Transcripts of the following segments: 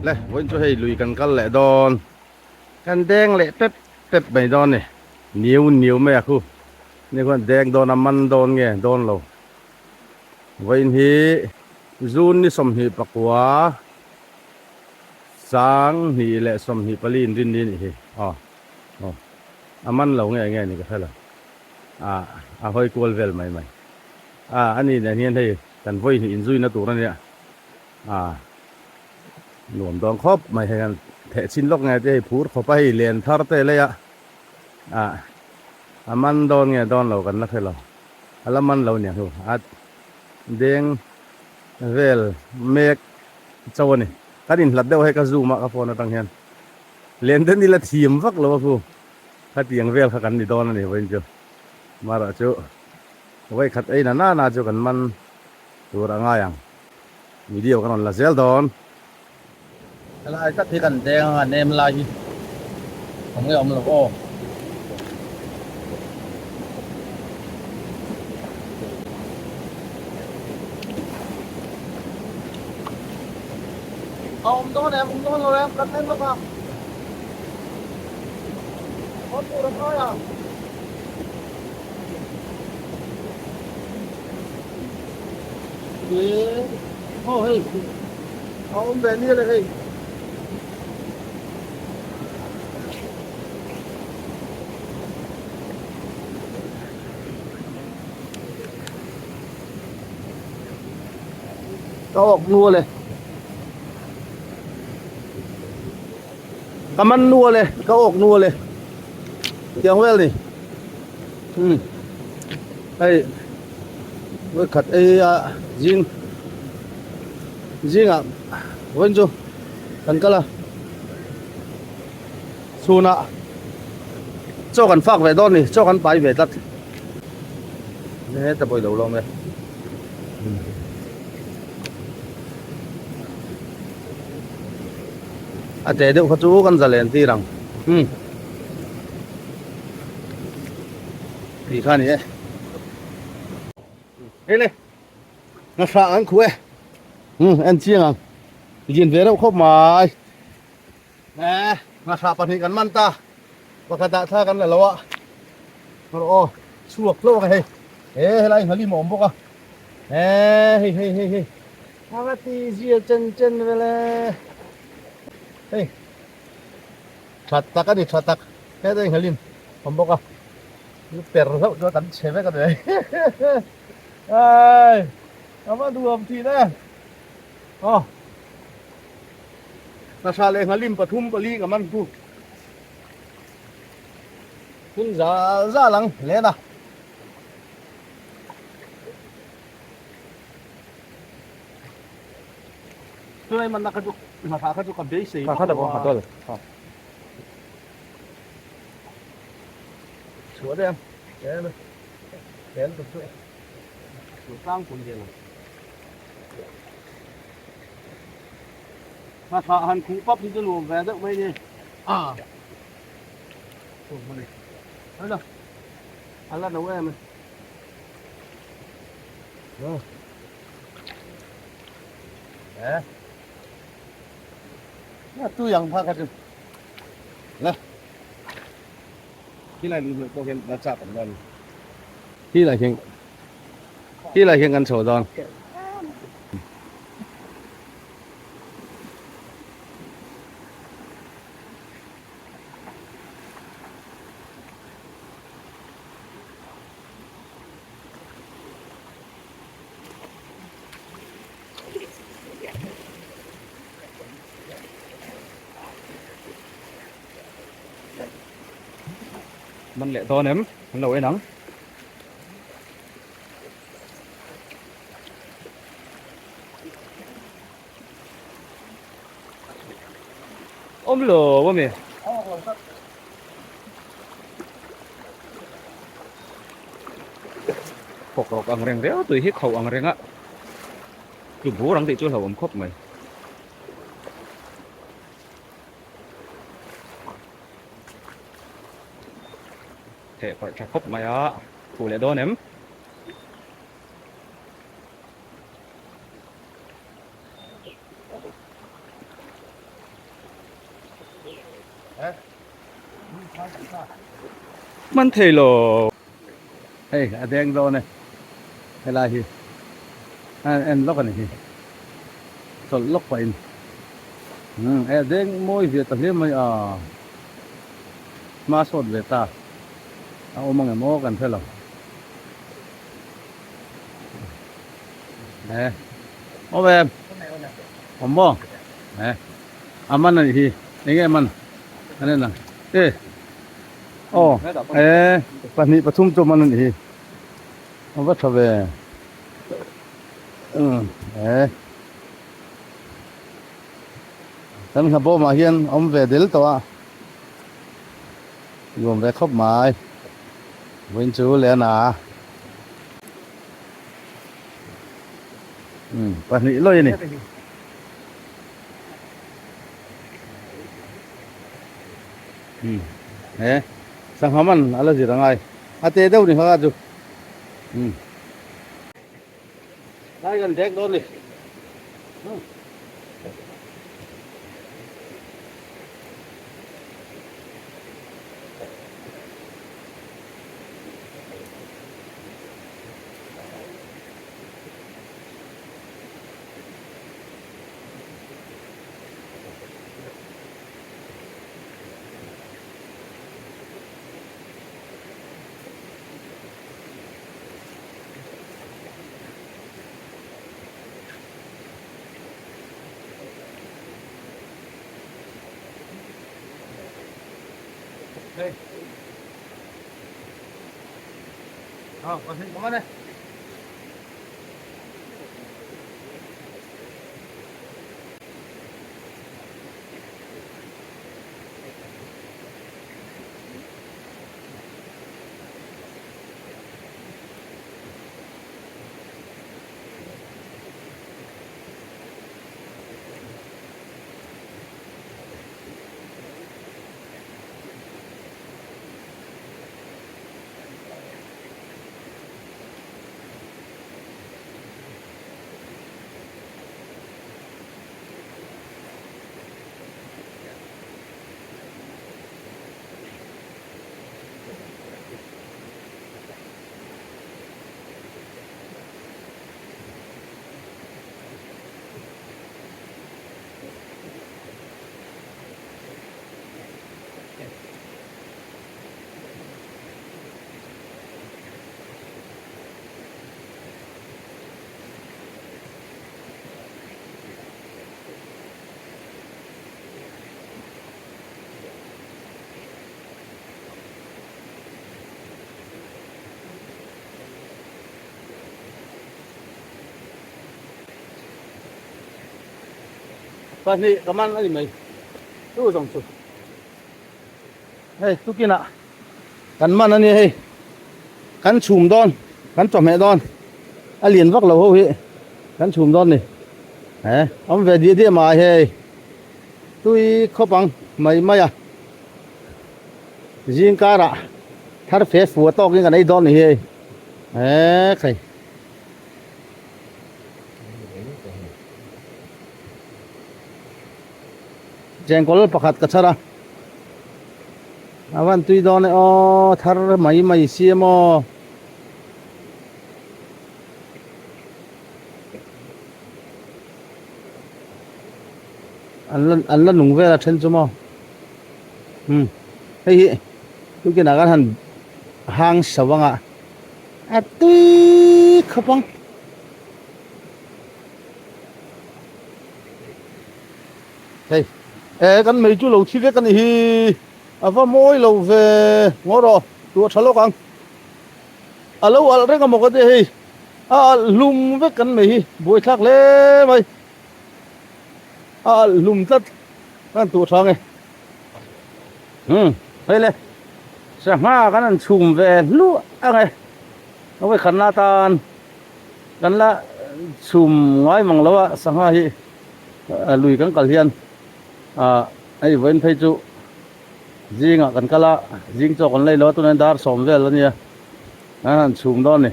Le vawiin chu hei lui kan kal leh dawn kan deng leh pep pep mai dawn ni niu niu mai a khu ni khuan deng dawn a man dawn nge dawn lo vawiin hi June ni 29 2024 inrinni a nih hi aw aw a man lo nge nge ni ka hre lo ah a hawi kual vel mai mai a ani nen hian hei kan vawi hnih inzuina tur a nia. A nuam dawn khawp mai hei an theh chin lawk nge te hei phur khawp a hei len thar te lei a ah a man dawn nge dawn lo kan la hre lo a la man lo nia hu a deng vel mek cho a ni kan inhlat deuh hei ka zoom a ka phone atang hian len te nila thim vak lo a khu khatiang vel kha kan ni dawn a ni vawiin chu marawh chu vawikhat ei na na chu kan man tur a ngai ang. Video kan rawn la zel dawn. Helai tak hi kan deng anga nem lai hi awm nge awm lo aw. A awm dawn em awm dawn lo em kan en lawk a. Awm tur a ngai a. Aw hei a awm ve nia le hei. Ka awk nua le. Ka man nua le ka awk nua le. Tiang vel ni. Hmm. Hei voi khat ei a zing zingah vawiin chu kan kal a chhunah chaw kan fak ve dawn ni chaw kan pai ve tlat heta pawh i lo lawm e a te deuh kha chu kan zalen tir ang hmm. Tih kha a ni e. Hei le, ngahra an khuh e. Hmm, en chiang ang. Lian ve reuh khawp mai. Eh, ngahra pahnih kan man ta. Pakhat ah thla kan la lo a. Rawh aw, chhuak hlauh ang e hei. He helai nghalim a awm bawk a. Eh, hei hei hei hei. Anga ti zia chen chen vel e. Hei. Tha tak a ni tha tak heta inghalin awm bawk a lu per hlauh chuan kan chhe vek a ni ai a va nuam thin e aw hna leh nghalim pathum pali ka man pu hun zal zal ang len a. Tunai man na kha chu hna kha chu ka beisei Kha ta ha tol. Chhuah deuh ang. Tel tel tuk chu chhuah tlangpui vel ang. Hna thlah han khuh pap hi chu nuam ve deuh mai ni. A. Chhuak mai. Hala. Ala no em. Eh. Na tu yang pha kha chu. La. Khi lai lui pawh hian la chak an dawn. Khi lai hian khi lai hian kan chho dawn. Man leh dawn em an lo en ang. Awm lo ami. Khawk rawk ang reng riau tui hi kho ang reng a tlu bur ang tih chu hlauhawm khawp mai. Theh parh tha khawp mai a khuh leh dawn em. Man thei lo. Hei a deng dawn e helai hi a en lawk a ni hi chawlh lawk pah in umm a deng mawi ve ta hle mai a hma sawt ve ta a awm ang em aw kan hre lo e awm em awm maw e a man a nih hi eng nge a man an en ang e. Aw e pahnih pathum chu man a nih hi a va tha ve umm e kan hla bawmah hian a awm ve del tawh a nuam ve khawp mai vawiin chu Leana umm pahnih lawih a ni. He sangha man a la zir angai a te deuh ni kha chu lai kan dek dawn ni. Hey. Oh, come on. Pahnih ka man a ni mai chu zawng chu hei tukinah kan man a ni hei kan chhum dawn kan chawhmeh dawn a lian vak lo ho hi kan chhum dawn ni he awm ve diah diah mai hei tui khawp ang mai mai a zing karah thar fe fua tawkin kan ei dawn ni hi hei he khai. Chengkawl pakhat ka chhar a a van tui dawn e aw thar mai mai si em aw. An la an la nung vel a then chu maw umm hei hi tukinah khan han hang so anga a tui khawp ang. Hei e kan mei chu lo thi vek a ni hi a va mawi lo ve ngaw rawh tuah tha lawk ang a lo alh reng a maw ka ti hei a alh hlum vek kan mei hi buai thlak hle mai a alh hlum tlat kan tuah tha nge umm hei le sangha kan han chhum ve hluah ang e a vawikhatna atan. Kan la chhum ngai mang lo a sangha hi lui kan kal hian ah hei vawiin phei chu zingah kan kal a zing chaw kan lei lo a tunah dar sawm vel a nia an han chhum dawn a ni.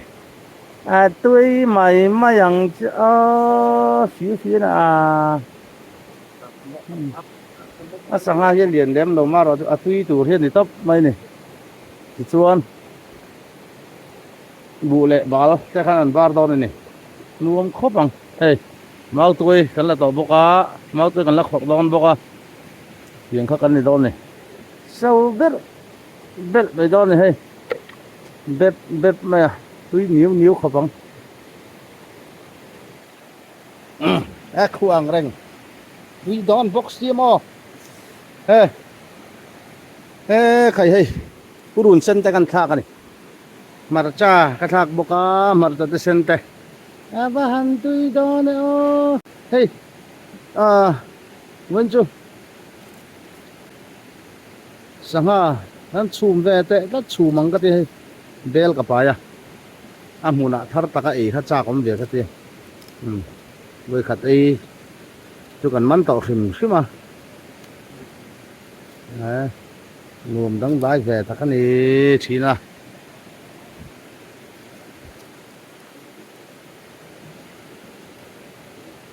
A tui mai mai ang chu aw fir fir a. A sangha hi a lian lem lo marawh chu a tui tur hi a ni tawp mai a ni. Tichuan buh leh bal te khan an bar dawn a ni. Nuam khawp ang hei mautui kan la tawh bawk a, mautui kan la khawrh dawn bawk a, tiang kha kan ni dawn a ni. So ber ber mai dawn a ni hei bep bep mai a tui niu niu khawp ang. A khu ang reng tui dawn bawk si maw he he khai hei purun sen te kan thlak a ni hmarcha ka thlak bawk a hmarcha te sen te a va han tui dawn e aw hei ah vawiin chu sangha an chhum ve teh tlat chhum ang ka ti hei bel ka pai a. A hmunah thar taka ei kha chak awm ve ka ti. Umm vawikhat ei chu kan man tawh hrim hrim a. Eh nuam dangdai ve tak a ni thin a.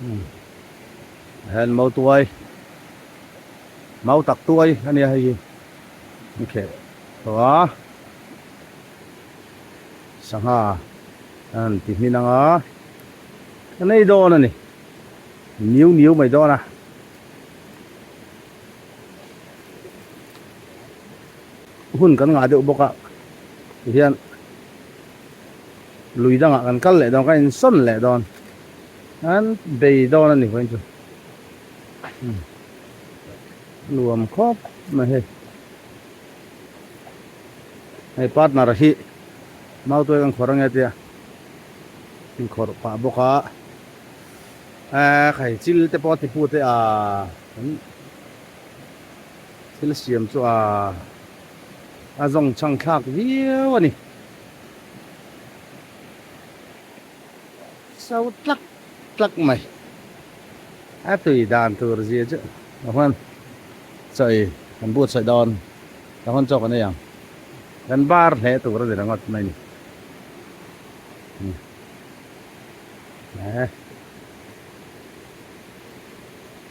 Umm hen mautuai mautak tuai a nia hei hi an kheh tawh a. Sangha an ti hmin ang a, ka nei dawn a ni, niu niu mai dawn a. Hun kan ngah deuh bawk a, tihian lui dangah kan kal leh dawn, kan insawn leh dawn, an bei dawn a ni vawiin chu. Nuam khawp mai hei. Hei partner hi mautuai kan khawrh ange tia in khawrh pah bawk a eh khai chil te pawh a ti pu te a kan thil siam chu a a zawng chhang thlak viau a ni so tlak tlak mai a tui dan tur zia chu a huan chaw ei kan buatsaih dawn. Ka hawn chawk a nei ang. Kan bar hle tur a ni ringawt mai ni.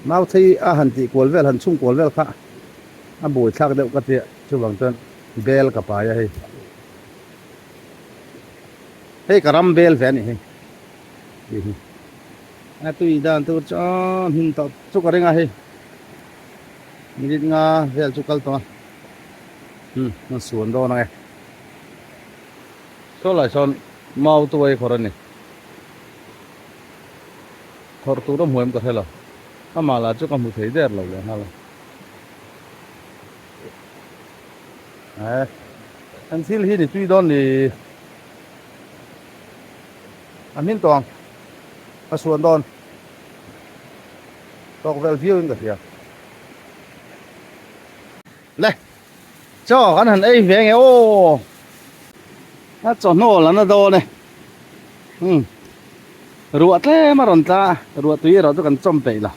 Mauthei a han tih kual vel, han chhung kual vel kha a bui thlak deuh ka tia, chuvang chuan bel ka pai a hei. Hei ka ram bel ve a nih hei. A tui dan tur chu a hmin tawh chu ka ring a hei. Minute nga vel chu kal tawh a umm an suan dawn ang e saw lai sawn mau tuai khawr a ni khawrh tur a hmu em ka hre lo amah lah chu ka hmu thei der lo leh nghal a eh an thil hi ni tui dawn ni a hmin tawh ang a suan dawn. Tawk vel viau in ka hria. Le chaw kan han ei ve nge aw. A chawhnaw la na dawn e. Hmm. Ruah tlem a rawn tla a, ruah tui erawh chu kan chawm peih lo.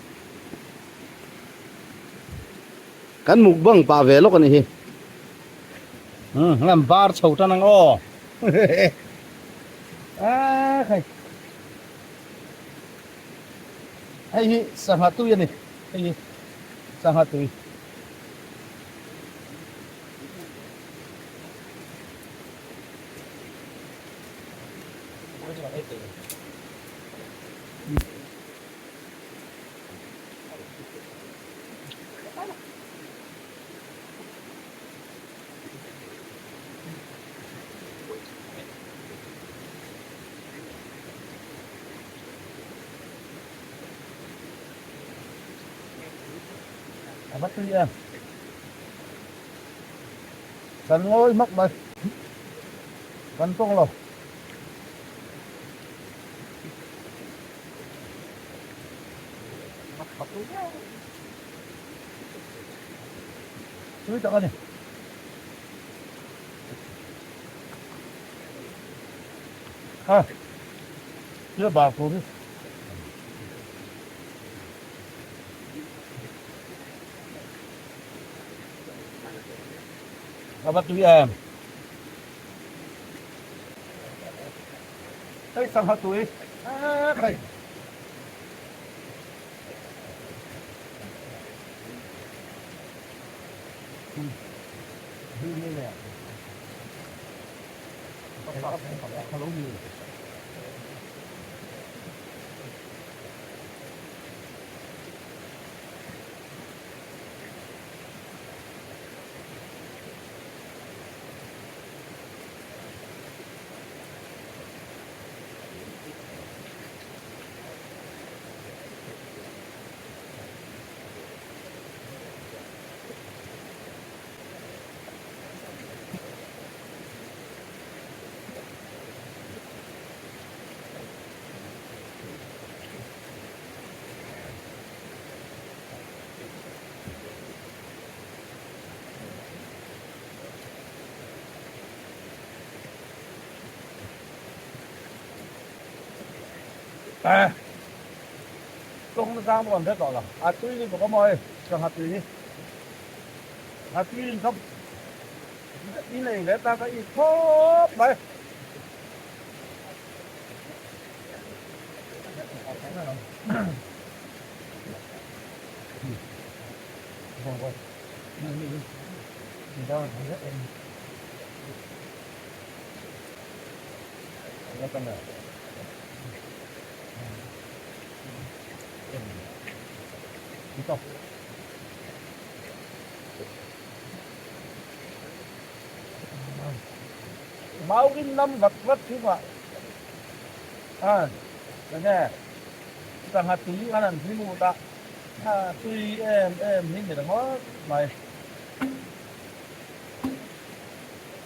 Kan mukbang pah ve lawk a nih hi. Hmm, ngam var chho tan ang aw. A khai. Hei hi sangha tui a ni, hei hi sangha tui. A va tui em kan ngawi hmak mai kan tawng lo tui tak a ni. Ha thil bar tur hi a va tui em hei sangha tui hei. Kawng na zang pawh an hre tawh lo. A tui ni bawk a maw hei sangha tui hi. A tui in khawp i nei leh ta ka it khawp mai. Maurin lam vat vat chungah a enge sangha tui an han hlim ut a, a tui em em hi ni ringawt mai.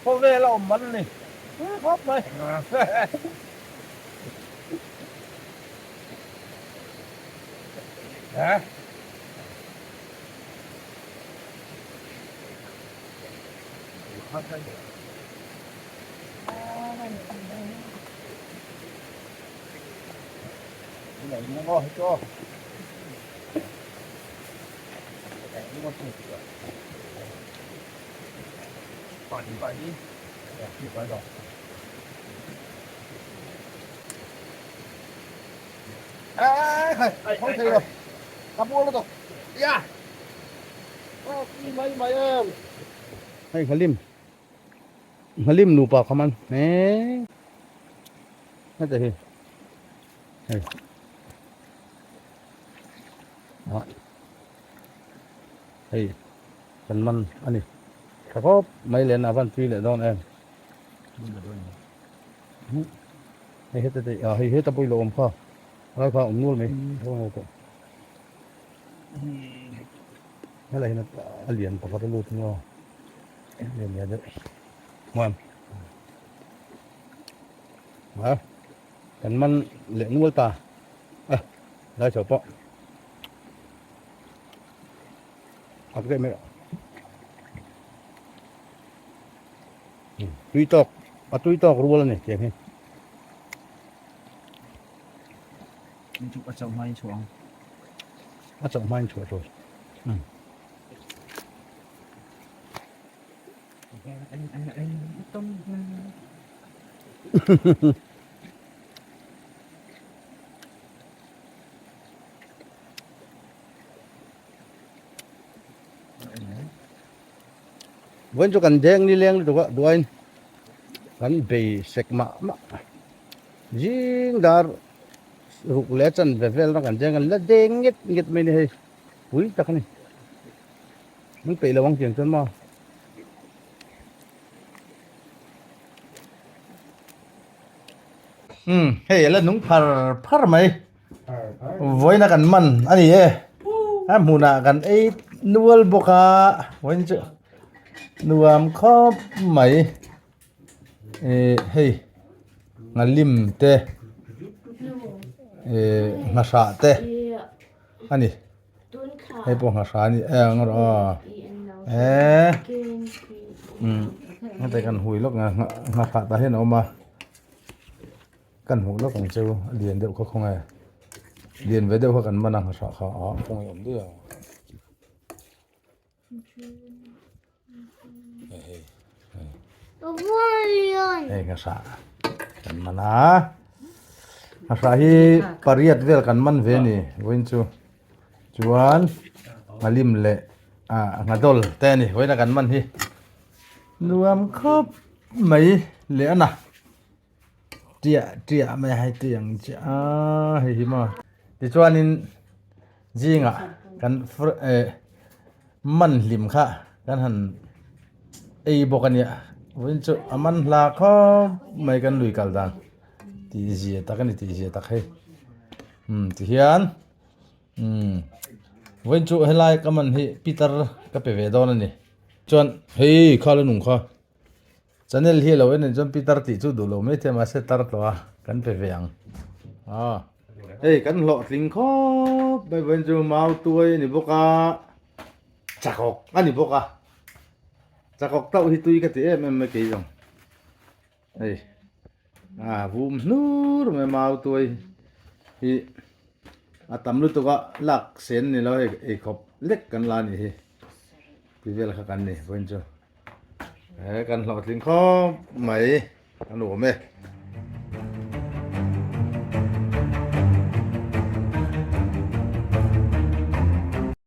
Khawvel a awm man a ni tui khawp mai. Hei Nghalim Nghalim nupa kha man he heta hi hei ah hei kan man a ni tha khawp mai leh a van tui leh dawn em hei heta te ah hei heta pawh i lo awm kha helai kha awm nual mai Helai hian a lian pakhat a lut maw lian lian deuh hmuam a kan man leh nual ta a lai chho pawh ak deuh mai tui tawk a tui tawk rual a ni tiang hi A chauh hmain chhuah ang. A chauh hmain chhuah tur. Vawiin chu kan deng ni leng lutuk a duain kan bei sek mah mah zing dar ruk leh chan ve vel na kan deng a la deng nget nget mai a ni hei pui tak a ni an peih lo ang tiang chuan maw umm hei a la nung phar phar mai vawiin a kan man a ni e a hmunah kan ei nual bawk a vawiin chu nuam khawp mai. Ehh hei nghalim te ehh nghahrah te a ni hei pawh nghahrah a ni eng rawh aw eee umm heta kan hui lawk ang nghahrah tah hian a awm a kan hmuh lawk ang chu a lian deuh kha khawnge lian ve deuh kha kan man a nghahrah kha ah khawnge awm daih ang. Hei nghahrah kan man a nghahrah hi pariat vel kan man ve a ni vawiin chu chuan nghalim leh. Ah nghadawl te a ni vawiin a kan man hi nuam khawp mai leh a na tiah tiah mai a hei tiang chiah a hei hi maw tichuanin zingah kan eh man hlim kha kan han ei bawk a nia vawiin chu a man hla khawp mai kan lui kal dan tih zia tak a ni tih zia tak hei umm tihian. Umm vawiin chu helai ka man hi Peter ka pe ve dawn a ni. Chuan hei kha la nung kha channel hi a lo en en chuan Peter tih chu duh lo mai thei mahse tar tawh a kan pe ve ang. Aw hei kan hlawhtling khawp mai vawiin chu mau tuai a ni bawk a chakawk a ni bawk a chakawk tauh hi tui ka ti em em mai kei zawng hei A vum hnur mai mau tuai hi a tam lutuk a lak sen ni lo hei eikhawp lek kan la nih hi ti vel kha kan ni vawiin chu he kan hlawhtling khawp mai a nuam e.